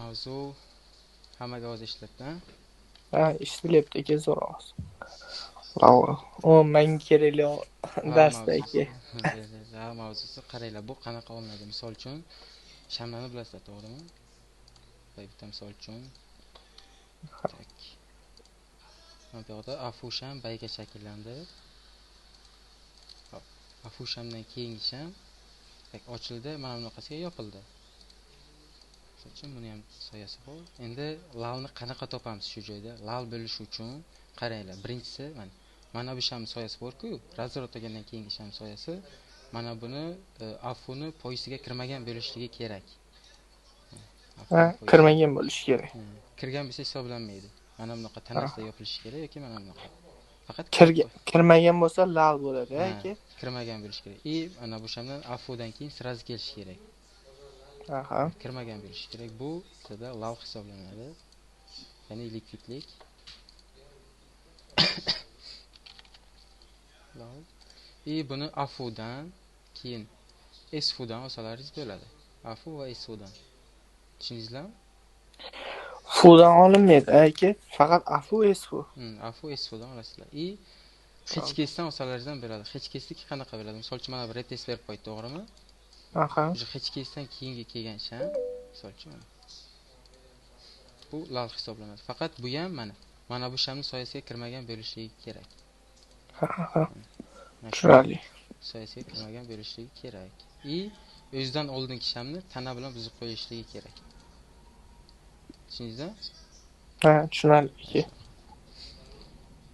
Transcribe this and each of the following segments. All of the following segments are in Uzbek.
Mavzu hammaga ovoz eshitilibdi. Ha, eshitilyapti aka, zo'r ovoz. O, menga kerakli darsda aka. La mavzusi qaranglar, bu qanaqa olinadi? Misol uchun, shamlarni bilasizlar, to'g'rimi? Bitta misol uchun. Tak. Mana bu yoqda afu sham bayga shakllandi. Hop, afu shamdan keyingi sham tak ochildi, mana bunaqasiga yopildi. Misol uchun buni ham soyasi bor. Endi lalni qanaqa topamiz shu joyda? Lal bo'lishi uchun qaranglar, birinchisi mana bu sham soyasi bor-ku, razворот olgandan keyingi sham soyasi mana buni afuni poyisiga kirmagan bo'lishligi kerak. Ha, kirmagan bo'lishi kerak. Kirgan bo'lsa hisoblanmaydi. Mana bunaqa tanasida yopilishi kerak yoki mana bunaqa. Faqat kirmagan bo'lsa lal bo'ladi, aka. Kirmagan bo'lishi kerak. И mana bu shamdan afudan keyin sразу kelishi kerak. Aha. Kirmagan bo'lishi kerak. Bu bizda lal hisoblanadi. Ya'ni likvidlik. Lal. И buni afudan keyin esfudan olsalaringiz bo'ladi. Afu va esfudan. Tushundingizlarmi? Fudan olinmaydi, aka. Faqat afu, esfu. Afu, esfudan olasizlar. И hech kesdan olsalaringiz ham bo'ladi. Hech keslik qanaqa bo'ladi? Misol uchun mana bir retest berib qo'ydi, to'g'rimi? Aha. O'sha hech kesdan keyingi kelgan sham, misol uchun mana. Bu lal hisoblanadi. Faqat bu ham mana bu shamning soyasiga kirmagan bo'lishligi kerak. Ha. Tushunarli. Soyasiga kirmagan bo'lishligi kerak. И o'zidan oldingi shamni tana bilan buzib qo'yishligi kerak. Tushundingizmi? Ha, tushunarli.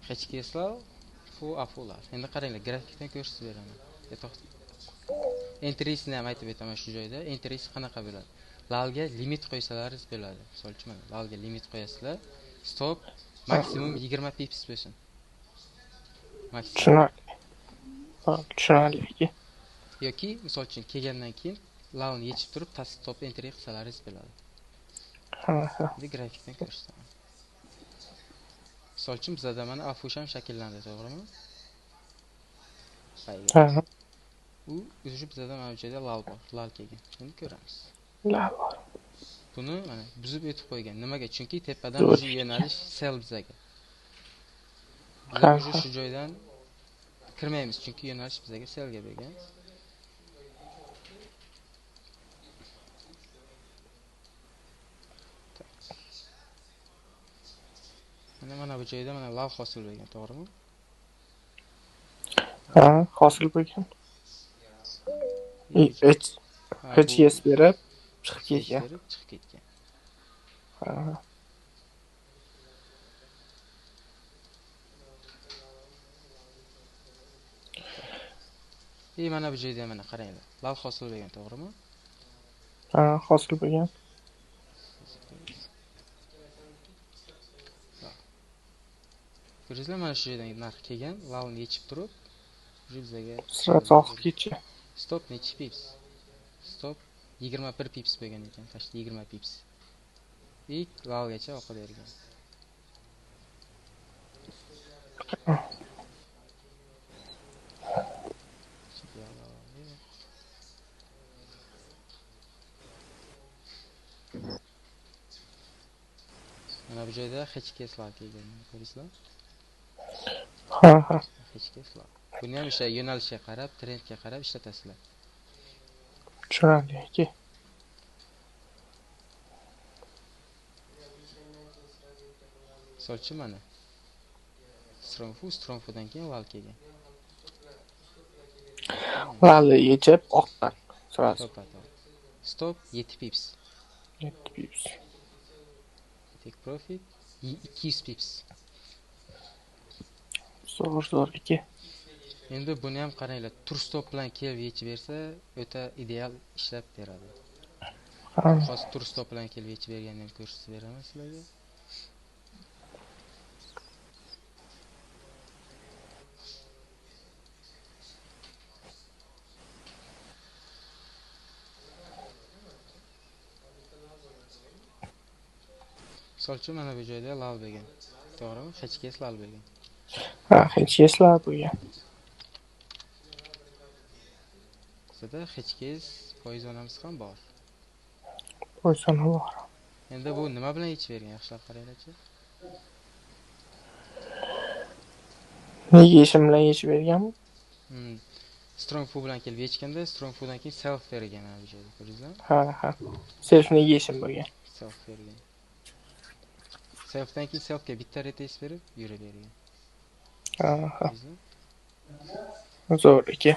Hech keslar, fu afular. Endi qaranglar, grafikdan ko'rsatib beraman. Entrisini ham aytib o'taman shu joyda. Entrisi qanaqa bo'ladi? Lalga limit qo'ysalaringiz bo'ladi. Misol uchun mana lalga limit qo'yasizlar. Stop maksimum 20 pips bo'lsin. Maksimum. Tushunarli. Ha, tushunarli. Yoki misol uchun kelgandan keyin lalni yechib turib stop entry qilsalaringiz bo'ladi. Ha. Endi grafikdan ko'rsataman. Misol uchun bizda mana afu sham shakllandi, to'g'rimi? Ha. U o'zi bizda mana bu joyda lal bor, lal kelgan. Endi ko'ramiz. Lal bor. Buni mana buzib o'tib qo'ygan. Nimaga? Chunki tepadan o'zi yo'nalish sell bizaga. Biz shu joydan kirmaymiz, chunki yo'nalish bizaga sellga bergan. Mana bu joyda mana lal hosil bo'lgan, to'g'rimi? Ha, hosil bo'lgan. Hech yes berib chiqib ketgan. Chiqib ketgan. Ha. И mana bu joyda mana qaranglar. Lal hosil bo'lgan, to'g'rimi? Ha, hosil bo'lgan. Ko'ringizlar, mana shu yerdan narx kelgan, lalni yechib turib, bizaga sразу oqib ketdi. Stop nechi pips? Stop 21 pips bo'lgan ekan, почти 20 pips. И lalgacha oqib bergan. Mana bu joyda hech keslar kelgan, ko'ringizlar? Ha. Hech keslar. Buni ham o'sha yo'nalishga qarab, trendga qarab ishlatasizlar. Tushunarli aka. Misol uchun mana strongfu, strongfudan keyin lal kelgan. Lalni yechib oqqan. Sразу. Stop 7 pips. 7 pips. Take profit 200 pips. Zo'r aka. Endi buni ham qaranglar, tur stop bilan kelib yechib bersa, o'ta ideal ishlab beradi. Hozir tur stop bilan kelib yechib berganini ham ko'rsatib beraman sizlarga. Misol uchun mana bu joyda lal bo'lgan. To'g'rimi? Hech kes lal bo'lgan. Ha, hech kes lal bo'lgan. Bizda hech kes foyzonamiz ham bor. Foyzona bor. Endi bu nima bilan yechib bergan? Yaxshilab qaranglarchi. Nega ishim bilan yechib berganmi? Strong Fu bilan kelib yechganda, Strong Fu'dan keyin self bergan mana bu joyda, ko'rdingizmi? Ha, ha. Self nega ishim bo'lgan? Self bergan. Selfdan keyin selfga bitta retest berib yura bergan. Ha, ha. Zo'r aka.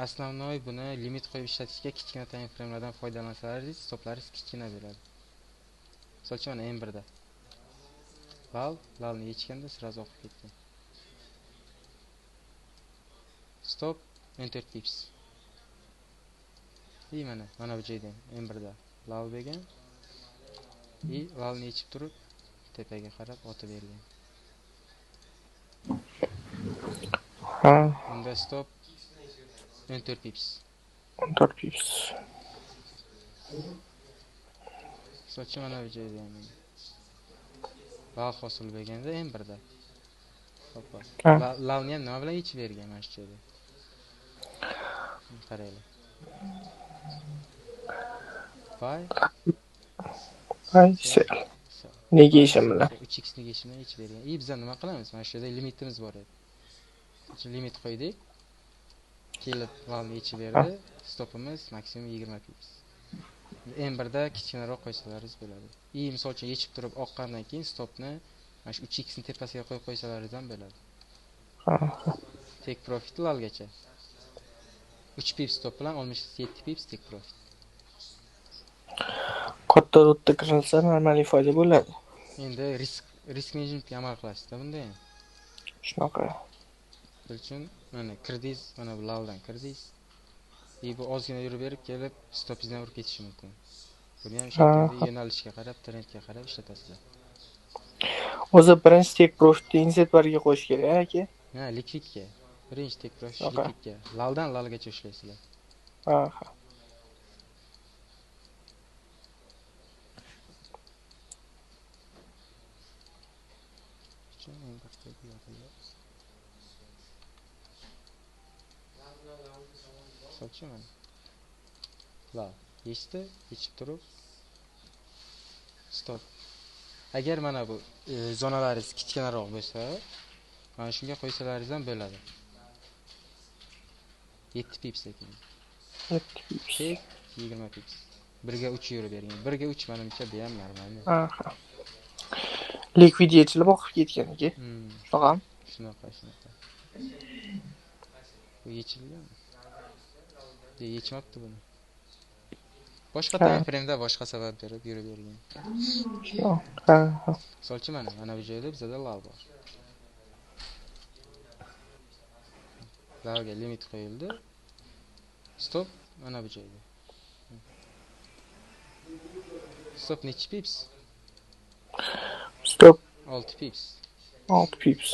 Основной buni limit qo'yib ishlatishga kichkina time framelardan foydalansalaringiz, stoplaringiz kichkina bo'ladi. Misol uchun mana M1 da. Lalni yechganda sразу oqib ketgan. Stop 14 pips. И mana bu joyda M1 da lal bergan. И lalni yechib turib tepaga qarab otib bergan. Ha. Unda stop 14 pips. 14 pips. Sochi mana bu joyda ham. Lal hosil berganda M1 da. Hoppa. Lalni ham nima bilan yechib bergan mana shu joyda. Qaranglar. Buy. Buy sell. Nega ishim bilan? 3x nega ishim bilan yechib bergan. I biz nima qilamiz? Mana shu yerda limitimiz bor edi. Limit qo'ydik. Kelib lalni yechib berdi. Stopimiz maksimum 20 pips. M1 da kichkinaroq qo'ysalaringiz bo'ladi. I misol uchun yechib turib oqqandan keyin stopni mana shu 3x ni tepasiga qo'yib qo'ysalaringiz ham bo'ladi. Take profit lalgacha. 3 pips stop bilan 67 pips take profit. Katta rutda kirilsa normal foyda bo'ladi. Endi risk managementga amal qilasizda bunda ham. Shunaqa. Misol uchun mana kirdingiz, mana bu laldan kirdingiz. I bu ozgina yurib berib kelib stopingizdan urib ketishi mumkin. Buni ham o'sha yo'nalishga qarab, trendga qarab ishlatasizlar. O'zi birinchi take profitni inset barga qo'yish kerak aka. Ha, likvidga. Birinchi take profit likvidga. Laldan lalgacha ishlaysizlar. Ha. Mana. Lal yechdi, yechib turib stop. Agar mana bu zonalaringiz kichkinaroq bo'lsa, mana shunga qo'ysalaringiz ham bo'ladi. 7 pips ekan. 7 pips. Take 20 pips. 1 ga 3 yurib bergan. 1 ga 3 menimcha bu ham normal. Aha. Likvid yechilib oqib ketgan aka. Shunaqami? Shunaqa, shunaqa. Bu yechilganmi? Yechmabdi buni. Boshqa time frame'da boshqa sabab berib yurib bergan. Ha. Misol uchun mana bu joyda bizda lal bor. Lalga limit qo'yildi. Stop mana bu joyda. Stop nechi pips? Stop 6 pips. 6 pips.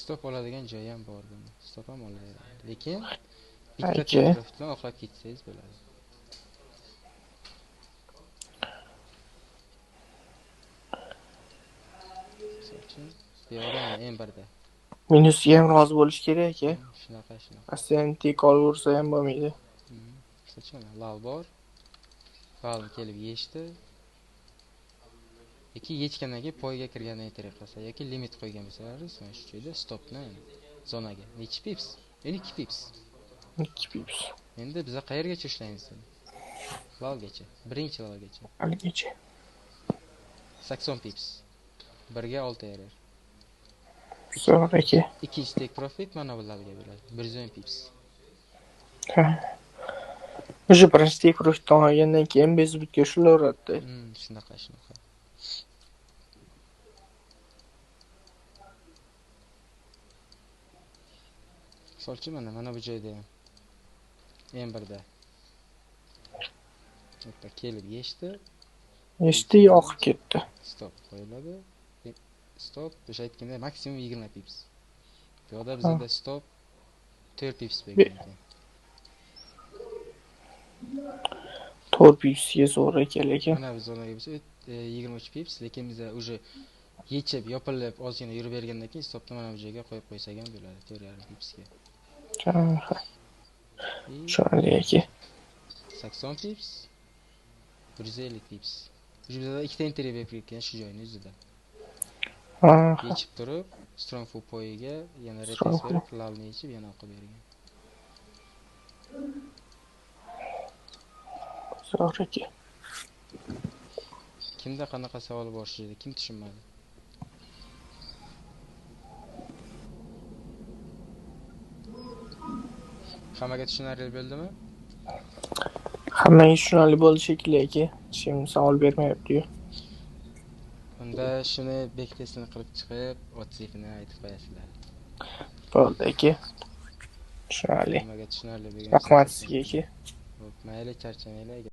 Stop oladigan joyi ham bor buni. Stop ham olaveradi. Lekin bitta take profit bilan oqlab ketsangiz bo'ladi. Bu yoqda M1 da. Minusga ham rozi bo'lish kerak aka. Shunaqa, shunaqa. Aslida take olaversa ham bo'lmaydi. Misol lal bor. Lal kelib yechdi. Yoki yechgandan keyin poyga kirgandan keyin qilsa yoki limit qo'ygan bo'lsalaringiz mana shu joyda stopni zonaga nechi pips? Endi 2 pips. 2 pips. Endi biz qayergacha ishlaymiz? Lalgacha. Birinchi lalgacha. Lalgacha. 80 pips. 1 ga 6 yarar. Zo'r aka. Ikkinchi take profit mana bu lalga beradi. 110 pips. Ha. O'sha birinchi take profitni olgandan keyin bezbitga ushlaveradi. Shunaqa, shunaqa. Misol uchun mana bu joyda ham M1 da. Bitta kelib yechdi. Yechdi, oqib ketdi. Stop qo'yiladi. Stop, o'sha aytganda maksimum 20 pips. Bu yoqda bizda stop 4 pips bergan ekan. 4 pipsga zo'r ekan lekin. Mana biz zonaga bo'lsa 23 pips, lekin biz уже yechib, yopilib, ozgina yurib bergandan keyin stopni mana bu joyga qo'yib qo'ysak ham bo'ladi, 4.5 pipsga. Ha. Tushunarli aka. 80 pips, 150 pips. Bizda ikkita entry berib ketgan shu joyni o'zida. Yechib turib, strong full poyiga yana retest berib, lalni yechib yana o'qib bergan. Zo'r aka. Kimda qanaqa savol bor shu yerda? Kim tushunmadi? Hammaga tushunarli bo'ldimi? Hammaga tushunarli bo'ldi shekilli aka. Hech kim savol bermayapti-yu. Unda shuni bektestini qilib chiqib, otsifini aytib qo'yasizlar. Bo'ldi aka. Tushunarli. Hammaga tushunarli bo'lgan. Rahmat sizga aka. Mayli, charchamanglar.